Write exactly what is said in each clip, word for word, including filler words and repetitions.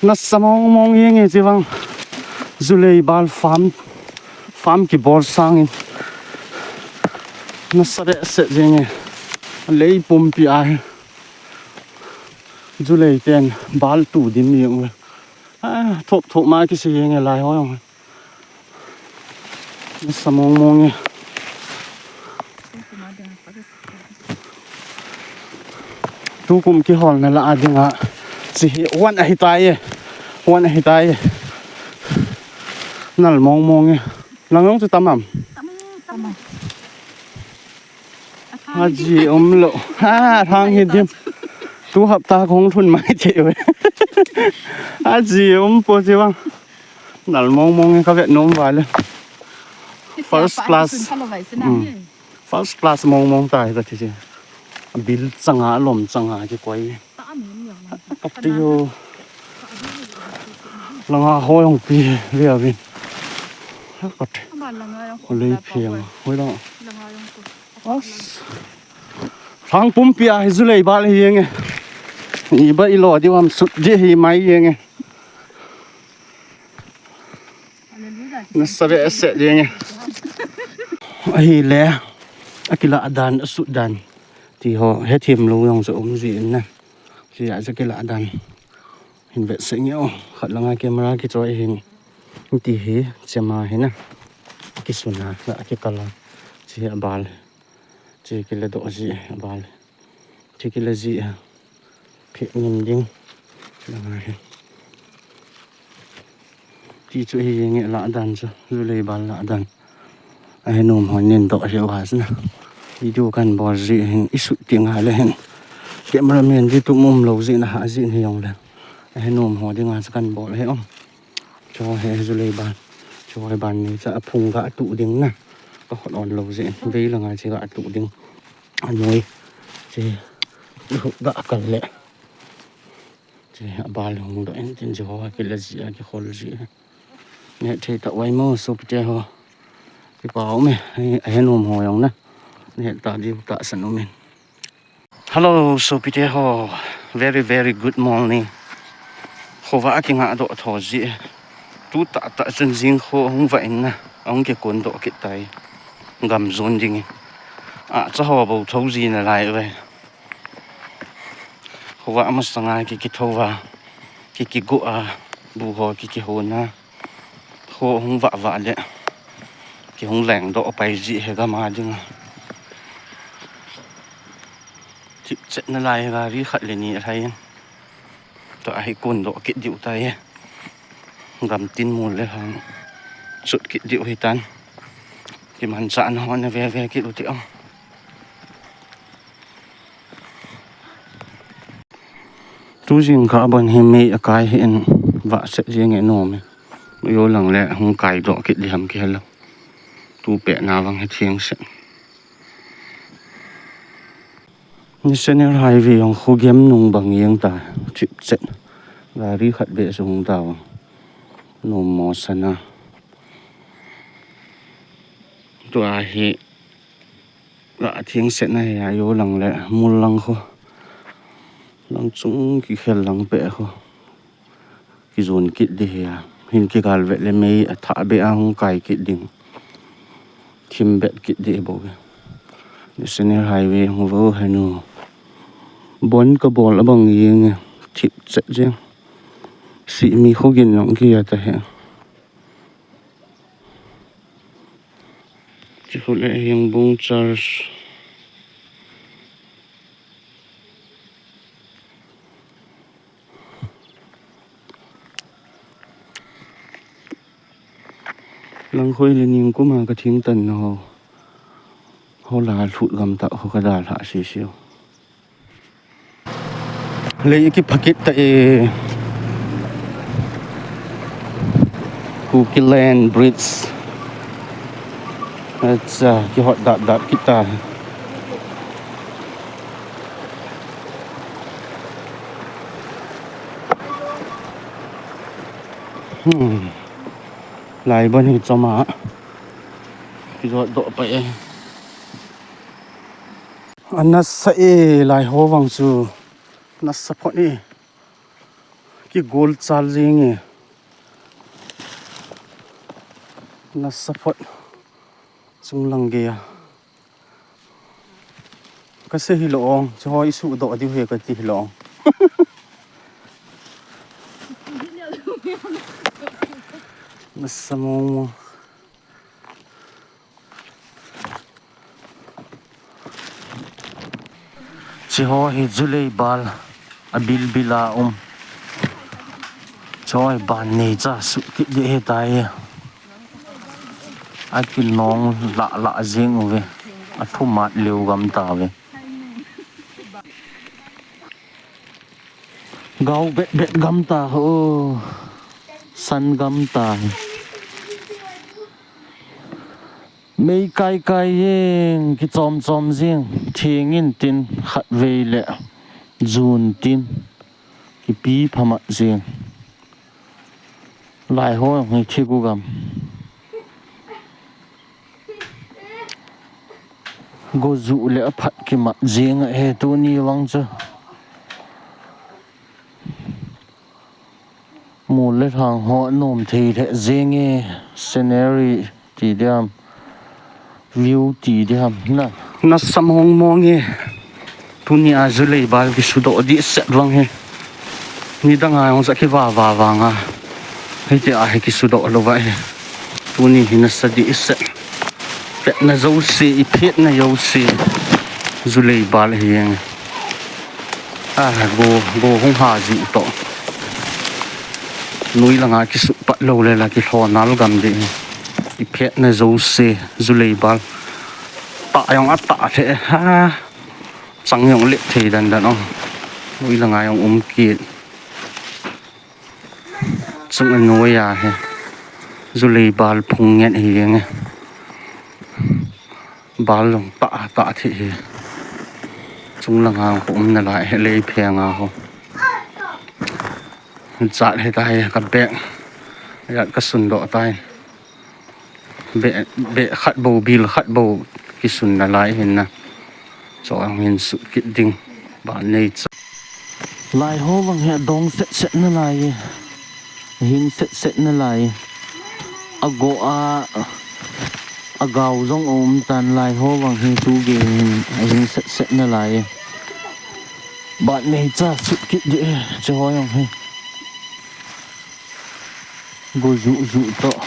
Nasa mong mong jeng e chevang. Julei bal farm, farm kibol sangin. Nasa behseh jeng e. Lei pumpi a hi. Julei ten bal tu dim jeng uve. Ah, thop thop ma kisei jeng e lai ho jong. Nasa mong mong e. Tukum kiholna lah a dinga. Chi hi wan ahi tai e. Wan ahi tai e. Nal mong mong e. Lang jong chu tam am. Tam, tam. Aji um lou. Ha, thang hi dim. Tu hapta kong thun mai thei uve. Aji um po chevang. Nal mong mong e, ka vet nom val e. First class. Hmm. First class mong mong tai ka ti che. Bil changa, lom changa kikoi. Ka ti u. Langa ho jong pi ve uvin. Ka ti. Lei pheng. Hoi lang. As. Thang pumpi a hi julei bal hi jeng e. Iba ilo diu ham sut di hi mai jeng e. Nasa behseh jeng e. Ahile, akilah dan, asut dan. Ti ho, hethem lou jong chu um jin na. Tia chu kilah dan. Hin vetsah nge o. Khat langa camera kichoi hin. Ti hi, chema hi na. Kisuna, la kikala. Chi abal. Chi kila doh ji abal. Chi kila ji a. Phe ngim ding. Langa hi. Ti chu hi jeng e lah dan chu. Julei bal lah dan. Ahe nom hon nin doh hi uva sina. Video kan bol ji hin i shoot ti nga le hin. Cameraman di tu mum lou ji na ha ji ni jong le. Ahe nom ho dinga chu kan bol hi um. Cho he julei ban. Cho he ban ni cha aphung ga tu ding na. Ka khot on lou ji. Vei langa chi ga tu ding. Anoi. Chi. Ga kal le. Chi abal hung doh in tin chi ho kila ji a kikhol ji. Neh thei ta uai mo, sopite ho. Kipa um e, ahe nom ho jong na. Neh ta diu tahsan um in. Hello, sopite ho. Very, very good morning. Khovah a kinga doh tho ji. Tu tah tah chun jing kho hung vah in na. Ahung kikon doh kit tai. Gam jon ding in. Acha ho bou tho ji na lai uve. Khovah masanga ki kitho va. Ki kigo a. Bu ho ki kihon a. Kho hung vah vah le. Kihung leng doh pai ji he gam a ding a. Thip chet na lai gari khat le ni alhai in. Tua hi kon doh kit diu tai e. Gam tin mul le hang. Sut kit diu hi tan. Kimanchah na ho na ve ve kit u ti o. Tu jingkah bon hi mei akai hi in vah set jing e nom e. Yo lang le hung kai doh kit di ham kihel lo. Tu pet na vang hi thiang set. National Highway jong khu gem nung bang jeng ta chip chet. Gari khat beh sung ta vang. Nom mo sana. Tua hi Ga thing set na hi a yo lang le mul lang khu. Lang chung kikhel lang pe khu. Kijon kit di hi a. Hin kigal vet le mei athah be a hung kai kit ding. Thim bet kit di bou. National Highway hung vo henu. Bon kabol abang jing thip chet jing. Simi khu gin long ki ata he. Chikhu le Hengbung Church. Langkhoi le ningkum a ka thing tan na ho. Ho la lhut gam ta ho ka dalha sisiu. Lei kipha kit ta e. Kuki Land Bridge. Acha, kihot dap dap kit ta. Hmm. Lai bon hi chom a. Kijot doh pai e. Anasa e, lai ho vang chu. Nasa phot e. Igol chal jing e. Nasa phot. Chunglang gei a. Kasei hilou ong, chuho isudoh diu ahi kati hilou ong. Nasa mong mong. Chuho hi julei bal abilbil a um. Chuho hi ban neicha sut kit ding ahitai. Akinong lah lah jing uve. Athumat leu gam tauve. Gao bet bet gam ta ho. San gam ta. Mei kai kai jing, kichom chom jing, thing in tin khatvei le jun tin kipi phamat jing. Lai ho hi thi gu gam. Gojuh le aphat kimat jing ahi tuni vang chu. Mol le lhang ho anom thei lheh jing e, scenery ti diam, view ti diam na. Nasa mong mong e. Tuni a julei bal kisudoh dehset vang hi. Nidang a jong sa kiva va vang a. Hitia hi kisudoh lou va hi. Tuni hi nasa dehset. Phetna jouse, iphetna jouse. Julei bal hi jeng. A, go, go hung ha ji toh. Noi langa kisut pat lou le la kilhon nal gam ding. Iphetna jouse, julei bal. Tah jong atah lheh ha. Chang jong lheh thei dan dan ong. Noi langa jong um kit. Chung a noi a hi. Julei bal phung ngen hi jeng e. Bal jong tah tah thei hi. Chung langa ho um nalai hi, lei pheng a ho. Jat hi ta hi ka bag. Jat ka sundoh tai. Beh, beh khat bou, bil khat bou kisun nalai hin na. Chuang hin sut kit ding. Ban neicha. Lai ho vang hi adong set set nalai e. Ahing set set nalai e. Ago a, agao jong aum tan lai ho vang hi tu gei hin ahing set set nalai e. Ban neicha sut kit ding e, chuho jong hi. Go juh juh toh.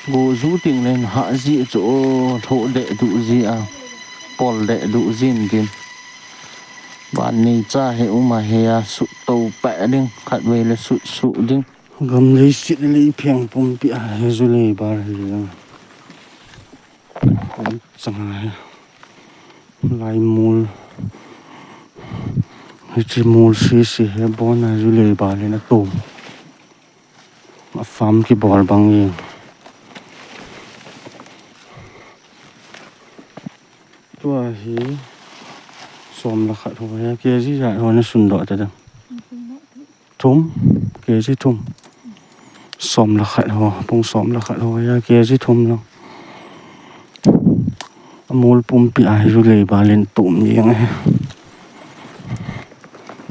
Go juh ting len hah ji chu o, lhoh deh duh ji a. Pol deh duh jin din. Ban neicha hi um a hi a, sut to peh ding, khatvei le sut suh ding. Gam leiset lei pheng pumpi a hi julei bal hi jeng. Pum chang a hi. Lai mol. Hiche mol sese hi bon a julei bal in atom. A farm kibol bang e. Tua hi som le khat ho hi, K G jat ho na sundoh ta dem. Thum, K G thum. Som le khat ho, pung som le khat ho hi, K G thum lang. Amol pumpi a hi julei bal in tum jeng ahi.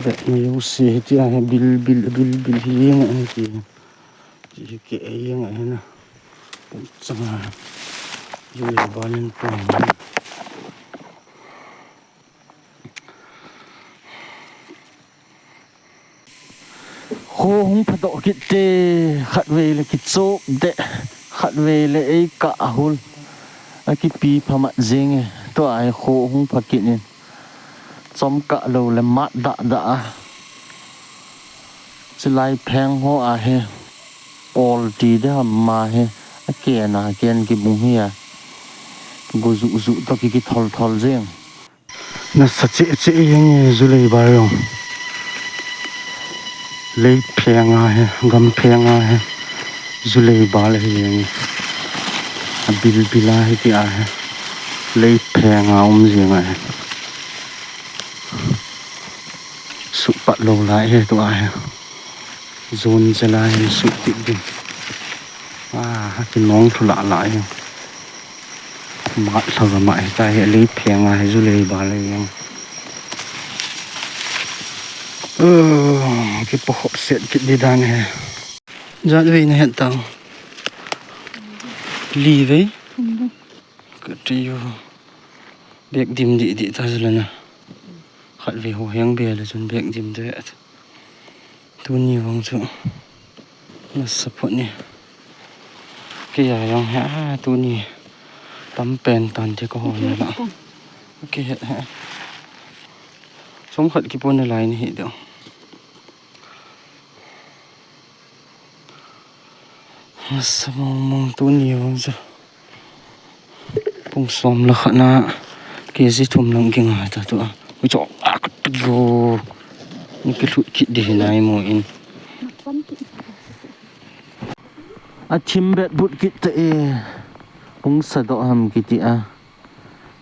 Beh, mi u si hi ti a hi bilbil, bilbil hi jeng ahi ti. Ti hi keh jeng ahi na. Pum chang a. Julei bal in tum. Kho hung phadoh kit te, khatvei le kichop deh, khatvei le eikah ahul. Akipi phamat jeng e, tua hi kho hung pha kit in. Chomkah lou le mat dah dah a. Chulai pheng ho a hi, pol ti ding ham ma hi, aken a ken kibung hi a. Go juh juh toh ki kithol thol jeng. Nasa cheh cheh jeng e, julei bal jong. Lei pheng a hi, gam pheng a hi. Julei bal hi jeng e. Abilbil a hi ti a hi. Lei pheng a um jeng ahi. Sut pat lou lai hi tua hi. Jun jela hin sut kit ding. A, kinong thu lah lah hi. Mat lha gam ahi ta hi, lei pheng a hi julei bal hi jeng. Uh, kipokhop set kit di dan he. Jat vei nahet tau? Li vei? Ka ti u. Bek dim di di ta jala na. Khat vei ho heng be le chun bek dim de. Tuni vang chu nasa phot ni. Kei a jong hi a tuni tam pen tan te ka hol na la. Kei he he. Som khat kipon na lai ni hi deu. Nasa mong mong tuni vang chu. Pung som le khat na, kg thum lang kingai ta tu a. Ui chok a ka pilo. Ni kilut kit di nai mo in. A thim bet but kit ta e. Hung sa doh ham kiti a.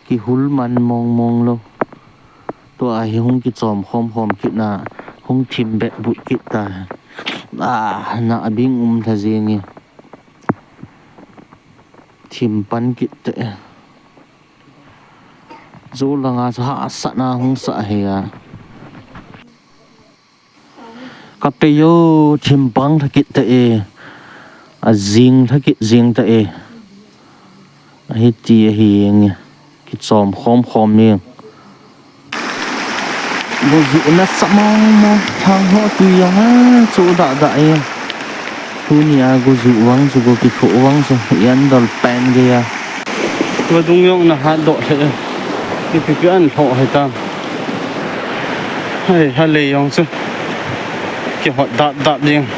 Kihul man mong mong lou. Tua hi hung kichom khom khom kit na. Hung thim bet but kit ta. A, na a bing um tha jing e. Thim pan kit te. Zo langa chu hahsatna hung sa hi a. Ka pe yo thim pang tha kit te e. A jing tha kit jing te e. A hiti a hi nge. Kichom khom khom ni. Gojuh nasa mong mong, thang ho tui jong a chu dah dah e. Tuni a gojuh vang chu go kithoh vang chu, i an dol pen gei a. Vadung jong na hat doh lheh e. Ipi pi an lhoh hei tam. Hei, ha lei jong chu. Kihot dap dap ding.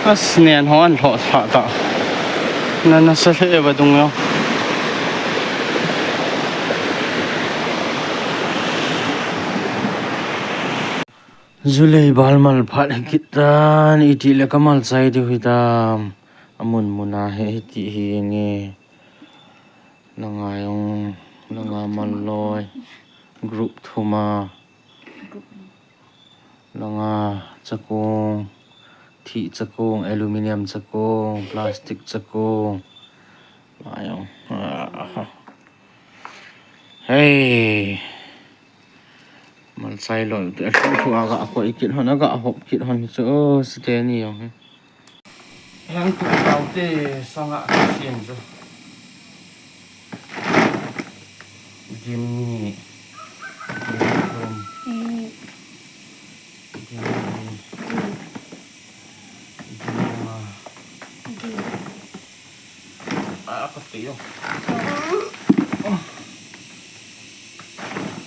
As nen ho an lhoh sa ta. Na nasa lheh e vadung jong. Julei bal mal phat hi kit tan, iti le ka mal chai diu hi tam. A mun mun a he hiti hi nge. Langa jong, langa mal loi. Group thum a. Langa chakong, thih chakong, aluminium chakong, plastic chakong. Langa jong. Hei. Mal chai loi te, a thu thu a ga koi kit hon, a ga hop kit hon chu, o, site ni jong he. Heng tu tau te sanga ka siam chu. Dim ni. Dim thum. Mm. Dim ni. Mm. Dim nga. Dim. Ah, apa tu yo? Twelve.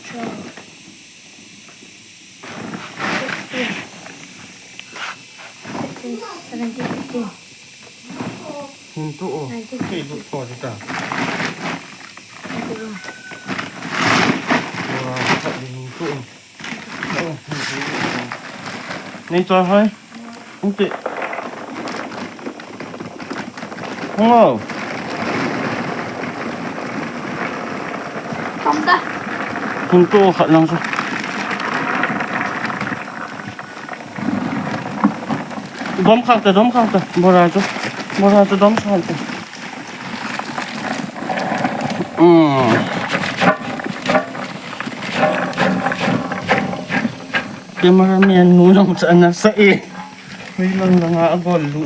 Twelve. Sixteen. Sixteen, seventeen, eighteen. Hintu o. Nineteen, twenty. Kei lut ko dita. Twenty-one. Wah, tak di hintu o. Nei choi hoi. Ung ti. Ung o. Kom ta. Ung tu khat lang sa. Dom khang ta, dom khang ta. Bora chu. Bora chu dom khang ta. Hmm. Cameraman nu jong chu ana sa e. Hui lang langa a gol lu.